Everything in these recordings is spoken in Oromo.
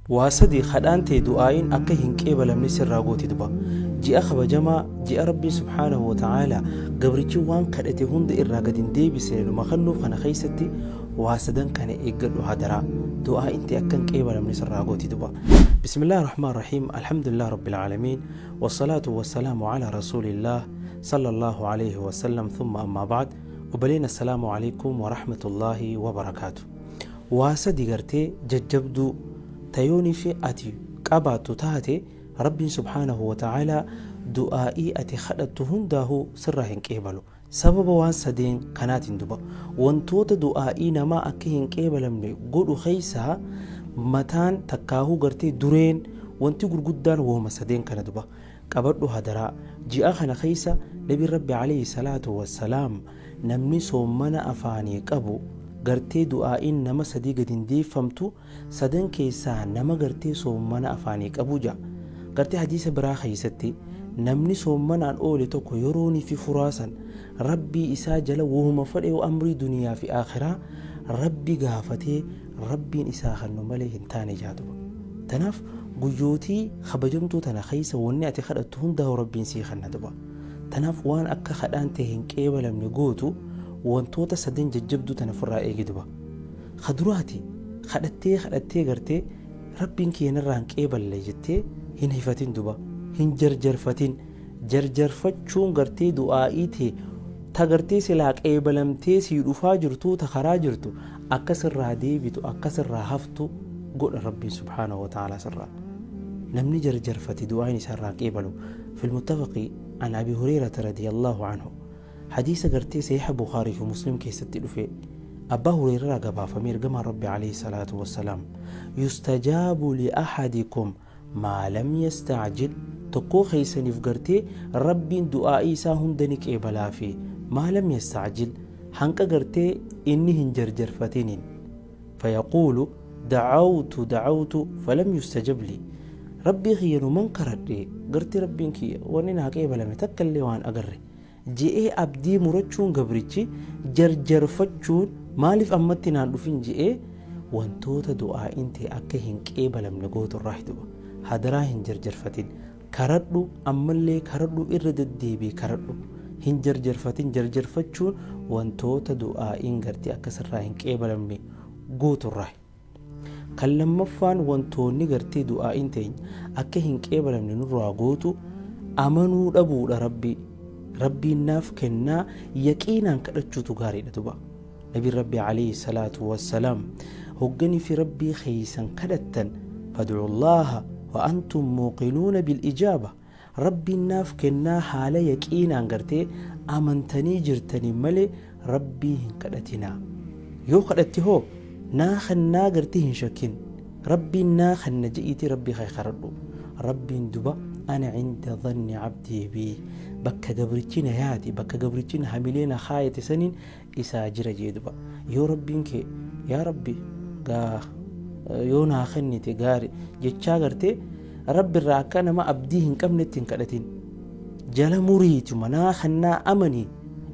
Waa sadii kadhaan ta'e du'aa'iin akka hin qeebalamne sirraa gooti duba. Ji'a kabajamaa ji'a Rabbiin subhaanahu wa ta'aalaa gabrichi waan kadhate hunda irraa gad hin deebisne numa kennuuf kana keessatti waa sadan kana eeggadhu hadaraa. Du'aa'iin ta'e akka hin qeebalamne sirraa gooti duba. Bismillaahi rahmaan rahiim. Alhamdulillah rabbil aalamiin. Wassalaatu wassalaamu ala rasuulillah sallallahu alayhi wa sallam thumma ammaa ba'd. Obboleen, assalaamu alaikum wa rahmatullaahi wa barakaatu. Waa sadi gartee jajjabduu tayoonii fi ati qabaattu taate Rabbiin subhaanahu wa ta'aalaa du'aa'ii ati kadhattu hundaahuu sirraa hin qeebalu. Sababa waan sadeen kanaatiin duba. Wantoota du'aa'ii namaa akka hin qeebalamne godhu keessaa mataan takkaahuu gartee dureen wanti gurguddaan wooma sadeen kana duba. Qabadhu hadaraa. Ji'a kana keessa Nabi Rabbi alayhi salaatu wassalaam namni soommana afaanii qabu gartee du'aa'iin nama sadii gad hin deeffamtu, sadan keessaa nama gartee soommana afaanii qabu ja'a. Gartee hadiisa biraa keessatti namni soommanaan oole tokko yeroonii fi furaasan Rabbii isaa jala wohuma fedhe amrii duniyaa fi akhiraa Rabbi gaafatee Rabbiin isaa kennu malee hin taane jaatuba. Tanaaf guyyootii kabajamtuu tana keessa wanni ati kadhattu hundaa'u Rabbiin sii kenna duba. Tanaaf waan akka kadhaan ta'e hin qeebalamne gootu wantoota sadan jajjabduu tana ofirraa eegi duba. Kaduraati kadhattee kadhattee gartee Rabbiin keenyarraa hin qeeballe jettee hin hifatin duba. Hin jarjarfatin. Jarjarfachuun gartee du'aa'ii ta'e ta gartee silaa qeebalamtee sii dhufaa jirtu ta karaa jirtu akka sirraa deebitu akka sirraa haftu godha Rabbiin subhaanahu wa ta'aalaa sirraa. Namni jarjarfate du'aan isaarraa qeebalu. Fil muttafaqi an Abi Hurayrata radiyallahu anhu. Hadiisa gartee sahiha Bukhaarii fi Muslim keessatti dhufe Abbaa Hureyraa gabaafamee ergamaan Rabbi alayhi salaatu wassalaam yustajaabu li ahadikum maa lam yastacjil, tokkoo keessaniif gartee Rabbiin du'aa'ii isaa hunda ni qeebalaa fi maa lam yastacjil, hanqa gartee inni hin jarjarfatiniin. Fayaquulu dacawtu dacawtu falam yustajab li, Rabbii kiyya numan karadhe gartee Rabbiin kiyya wanni naa qeebalame takka illee waan agarre je'ee abdii murachuun, gabrichi jarjarfachuun maaliif ammatti naan dhufin je'ee wantoota du'aa'iin ta'e akka hin qeebalamne gooturraa duba. Hadaraa hin jarjarfatin, karadhu, ammallee karadhu, irra deddeebii karadhu, hin jarjarfatin. Jarjarfachuun wantoota du'aa'iin gartee akka sirraa hin qeebalamne gooturraa. Kan lammaffaan wantoonni gartee du'aa'iin ta'e akka hin qeebalamne nurraa gootu amanuu dhabuudha. Rabbii Rabbiin naaf kennaa yaqiinaan kadhachuutu gaariidha duba. Nabiin Rabbi alayhi salaatu wassalaam hogganii fi Rabbii keeysan kadhattan fadcullaaha wa antum muuqinuuna bilijaaba, Rabbiin naaf kennaa haala yaqiinaan gartee amantanii jirtanii malee Rabbii hin kadhatinaa. Yoo kadhatte hoo naa kennaa gartee hin shakkin, Rabbiin naa kenna je'iitii Rabbii kee kadhadhu. Rabbiin duba ana cinda dhanni cabdii bii, bakka gabrichi na yaade, bakka gabrichi na hamilee na kaayate saniin isaa jira jee duba. Yoo Rabbiin kee yaa Rabbi gaa yoo naa kennite gaari jechaa gartee Rabbi irraa akka nama abdii hin qabnetti hin kadhatin. Jala muriituma naa kennaa amanii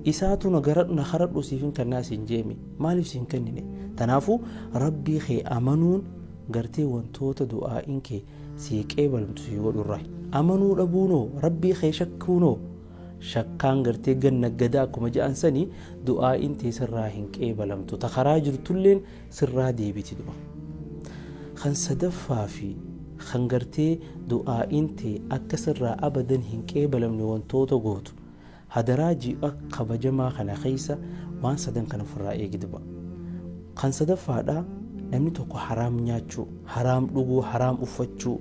isaatu na garadhu na karadhu siif hin kennaa siin jeemi, maaliif siin kennine? Tanaafuu Rabbii kee amanuun gartee wantoota du'aa'iin kee sii qeebalamtu sii godhurraa. Amanuu dhabuunoo, Rabbii kee shakkuunoo, shakkaan gartee ganna gadaa akkuma jedhan sanii du'aa'iin tee sirraa hin qeebalamtu, ta karaa jirtulleen sirraa deebiti duba. Kan sadaffaa fi kan gartee du'aa'iin tee akka sirraa abadan hin qeebalamne wantoota gootu, hadaraa ji'a kabajamaa kana keessa waan sadan kana ofirraa eegi duba. Kan sadaffaadha namni tokko haraam nyaachuu, haraam dhuguu, haraam uffachuu,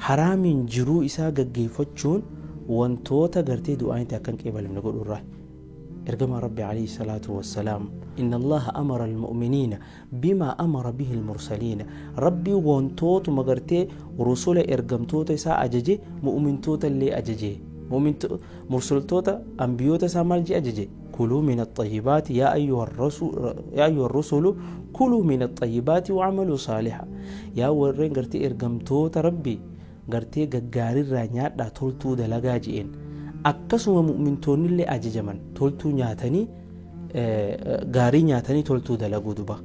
haraamiin jiruu isaa gaggeeffachuun wantoota gartee du'aan akka hin qeebalamne godhurraa. Ergamaa Rabbi alayhi salaatu wassalaam inna Allaha amara almu'miniina bimaa amara bihi almursaliina, Rabbii wantootuma gartee rusula ergamtoota isaa ajaje mu'mintoota illee ajaje. Mursaltoota ambiyoota isaa maal jee ajaje? Kuluu min axayyibaati yaa ayyuha rusulu kuluu min axayyibaati wa'amaluu saaliha, yaa warreen gartee ergamtoota Rabbii gartee gaggaarirraa nyaadhaa toltuu dalagaa je'een. Akkasuma mu'mintoonni illee ajajaman toltuu nyaatanii gaarii nyaatanii toltuu dalaguu duba.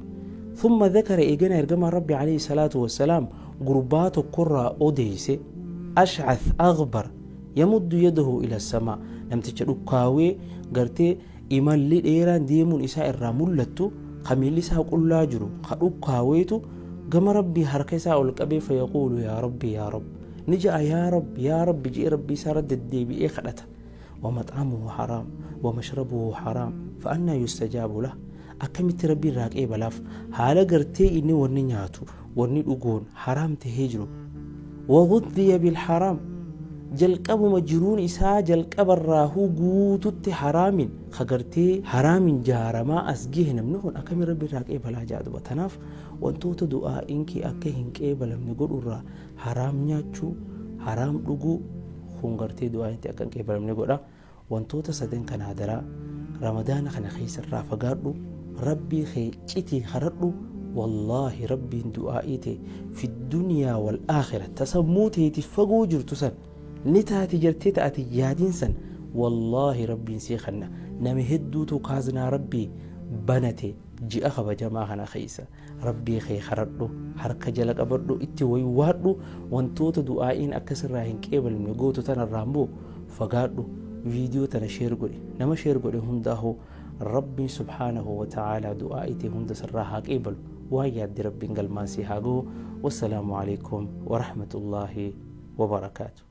Thumma dhakara eegana ergamaa Rabbi alayhi salaatu wassalaam gurbaa tokkorraa odeeyse ash'ath aghbar yamuddu yadahu ila samaa, namticha dhukkaawee gartee imalli dheeraan deemuun isaa irraa mul'attu, ka miilli isaa qullaa jiru, ka dhukkaaweetu gama Rabbii harka isaa ol qabee fayaquulu yaa Rabbi yaa Rabb ni ja'a, yaa Rabbi yaa Rabbi je'ee Rabbii isaa irra deddeebi'ee kadhata. ومطعمه حرام ومشربه حرام فأنا يستجاب له. Akkamitti Rabbiin irraa qeebalaaf haala gartee inni wanni nyaatu wanni dhugoon haraam tahee jiru? وغذي بالحرام, jalqabuma jiruun isaa jalqabarraahuu guututti haraamin kagartee haraamin jaaramaa as gahe, namni kun akkami Rabbi irraa qeebalaa jaa duba. Tanaaf wantoota du'aa'iin kee akka hin qeebalamne godhurraa haraam nyaachuu, haraam dhuguu kun gartee du'aa'iin akka hin qeebalamne godha. Wantoota sadan kanaa daraa Ramadaana kana keessarraa fagaadhu, Rabbii kee citii kadhadhu. Wallaahi Rabbiin du'aa'ii ta'e fi duniyaa wal aakhira tasammuu teeti fagoo jirtu san ni taati jirtee ta'ati yaadiin san wallaahi Rabbiin sii kanna. Nama hedduutu kaaznaa Rabbii banate ji'a kabajamaa kana keessa. Rabbii kee kadhadhu, harka jala qabadhu, itti waywaadhu. Wantoota du'aa'iin akkasirraa hin qeebalne gootu tanarraa immoo fagaadhu. Viidiyoo tana share godhe, nama share godhe hundaa'u Rabbiin subhaanahu wa ta'aalaa du'aa'ii ta'e hunda sirraa haa qeebalu, waan yaadde Rabbiin galmaan si haa gahu. Wassalaamu alaikum warahmatullaahi wabarakaatu.